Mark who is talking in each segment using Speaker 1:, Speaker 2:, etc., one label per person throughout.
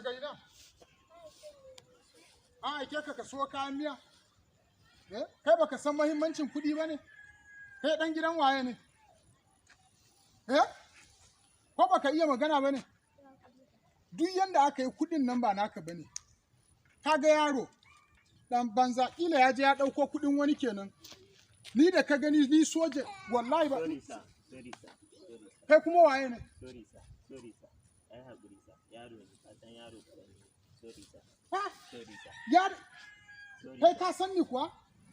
Speaker 1: Daga ina? An aike ka ka so kayan miya? Eh, kai baka san mahimmancin kuɗi ba ne? Kai ɗan gidan waye ne? Eh? Ko baka iya magana ba ne? Duk yanda aka yi kuɗin nan ba naka ba ne. Ka ga yaro ɗan banza, ƙila ya je ya ɗauko kuɗin wani kenan. Ni da ka gani ni soja, wallahi ba.
Speaker 2: Sorry sir, sorry sir, sorry sir.
Speaker 1: Kai kuma waye ne?
Speaker 2: Sorry sir, sorry sir. Ai haƙuri sir, yaro ne, ka san yaro ƙarami. Sorry sir,
Speaker 1: Ha?
Speaker 2: sorry sir,
Speaker 1: Ya,
Speaker 2: sorry
Speaker 1: kai
Speaker 2: sir,
Speaker 1: ka san ni kuwa?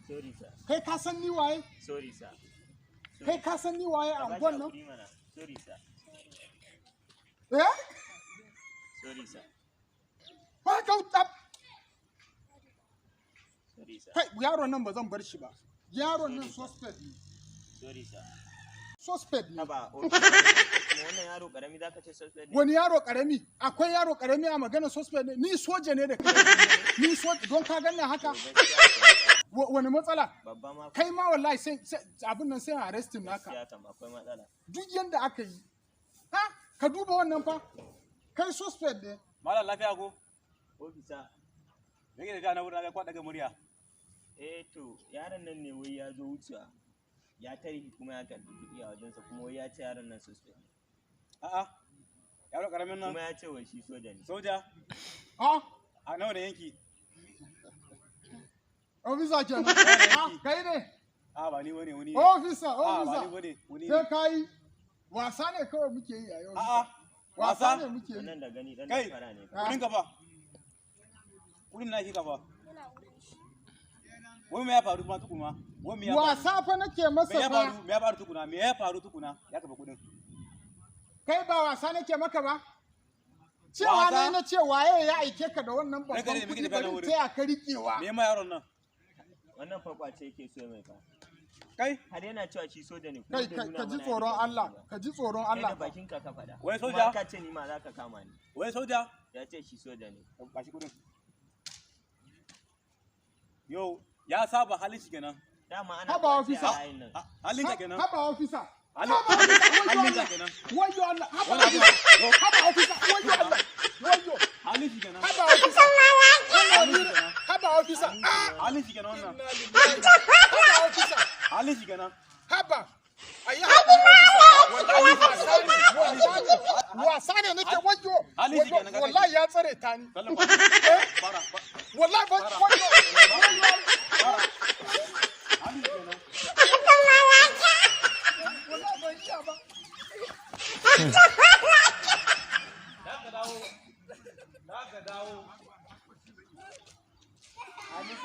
Speaker 2: sorry sir,
Speaker 1: Kai ka san ni waye?
Speaker 2: sorry sir.
Speaker 1: Kai ka san ni waye a
Speaker 2: Ka bashi
Speaker 1: unguwan nan?
Speaker 2: haƙuri mana. Sorry sir,
Speaker 1: Eh?
Speaker 2: sorry sir,
Speaker 1: Ba ka tsaf.
Speaker 2: sorry sir,
Speaker 1: Kai, yaron nan ba zan bar shi ba. Yaron nan suspect ne.
Speaker 2: sorry sir.
Speaker 1: Suspect ne.
Speaker 2: Haba, okay. Kuma wannan yaro ƙarami zaka ce suspect ne?
Speaker 1: Wani yaro karami? Akwai yaro karami a magana suspect ne? Ni soja ne da kai. Ni soja don ka ganni haka?
Speaker 2: To, gaskiya akwai matsala.
Speaker 1: Wani matsala?
Speaker 2: Babba ma.
Speaker 1: Kai ma wallahi sai abin nan sai arresting naka.
Speaker 2: Gaskiya kam akwai matsala.
Speaker 1: Duk yanda aka yi. Ha? Ka duba wannan fa. Kai suspect ne.
Speaker 3: Malam, lafiya ko?
Speaker 2: Officer,
Speaker 3: Me yake da na wurin ga kwa daga murya?
Speaker 2: Eh to, yaron nan ne wai ya zo wucewa. Ya tare shi kuma ya karɓi kuɗi a wajensa, kuma wai ya ce yaron nan suspect ne.
Speaker 3: A'a. Yaro karamin nan.
Speaker 2: Kuma ya ce wai shi soja ne.
Speaker 3: Soja.
Speaker 1: Ha?
Speaker 3: A nawa da yanki?
Speaker 1: Officer kenan. Ha? Kai ne?
Speaker 3: A, ba ni bane, wani ne.
Speaker 1: Officer,
Speaker 3: A, ba ni
Speaker 1: officer.
Speaker 3: bane, wani
Speaker 1: Sai
Speaker 3: ne.
Speaker 1: ka yi wasa ne kawai muke yi a yau.
Speaker 3: A'a.
Speaker 1: Wasa
Speaker 3: Wasa?
Speaker 1: ne muke yi.
Speaker 2: Wannan da gani ɗan
Speaker 3: Kai.
Speaker 2: damfara ne.
Speaker 1: Ah.
Speaker 3: Kudin ka fa. Kudin na shi ka fa. Wai me ya faru kuma tukuna? Wai me ya faru?
Speaker 1: Wasa fa nake
Speaker 3: Me
Speaker 1: masa
Speaker 3: ya
Speaker 1: fa.
Speaker 3: faru? Me ya faru tukuna? Me ya faru tukuna? Ya kafa kudin.
Speaker 1: Kai, ba wasa nake maka ba. Cewa
Speaker 3: Wasa?
Speaker 1: ne na ce waye ya aike ka da wannan
Speaker 3: Ranka
Speaker 1: babban
Speaker 3: ne, muke
Speaker 1: kuɗi,
Speaker 3: tafiya
Speaker 1: bari
Speaker 3: nan wurin.
Speaker 1: taya ka riƙewa.
Speaker 3: Me ma yaron nan?
Speaker 2: Wannan fa kwace yake so ya mai fa.
Speaker 3: Kai,
Speaker 2: Har yana cewa shi soja ne, kuma
Speaker 1: Kai
Speaker 2: bai
Speaker 1: kai
Speaker 2: nuna
Speaker 1: ka ji
Speaker 2: mana
Speaker 1: tsoron
Speaker 2: ID card
Speaker 1: Allah,
Speaker 2: ɗin shi ba.
Speaker 1: ka ji tsoron
Speaker 2: Kai
Speaker 1: Allah.
Speaker 2: da bakin ka ka faɗa.
Speaker 3: Wai
Speaker 2: Kuma
Speaker 3: soja?
Speaker 2: ka ce ni ma za ka kama ni.
Speaker 3: Wai soja?
Speaker 2: Ya ce shi soja ne.
Speaker 3: Ba shi kudin. Yo, ya saba halin shi kenan.
Speaker 2: Dama ana
Speaker 1: Haba,
Speaker 2: kwace a
Speaker 1: officer.
Speaker 2: layin nan.
Speaker 3: Halin ka kenan.
Speaker 1: Haba officer.
Speaker 3: Halin
Speaker 1: Haba officer, wayyo
Speaker 3: halin ka
Speaker 1: Allah.
Speaker 3: kenan.
Speaker 1: Wayyo Allah, haba
Speaker 3: Wani abu.
Speaker 1: officer. Haba officer, wayyo Allah. Wayyo.
Speaker 3: Halin shi kenan.
Speaker 1: Haba officer.
Speaker 3: Halin shi kenan.
Speaker 1: Haba officer. Ah!
Speaker 3: Halin shi kenan wannan.
Speaker 1: Inna lillahi. Haba officer.
Speaker 3: Halin shi kenan.
Speaker 1: Haba. Ayi haƙuri officer. Wallahi wasa ne, wasa ne. Wasa ne nake, wayyo.
Speaker 3: Halin shi kenan, ka
Speaker 1: Wallahi ya tsare ta ni.
Speaker 3: Sallan fara.
Speaker 1: Wallahi ba, wayyo. Wayyo.
Speaker 3: Halin shi kenan.
Speaker 1: Wallahi ban iya ba.
Speaker 3: Za ka dawo. Za ka dawo.
Speaker 2: Halin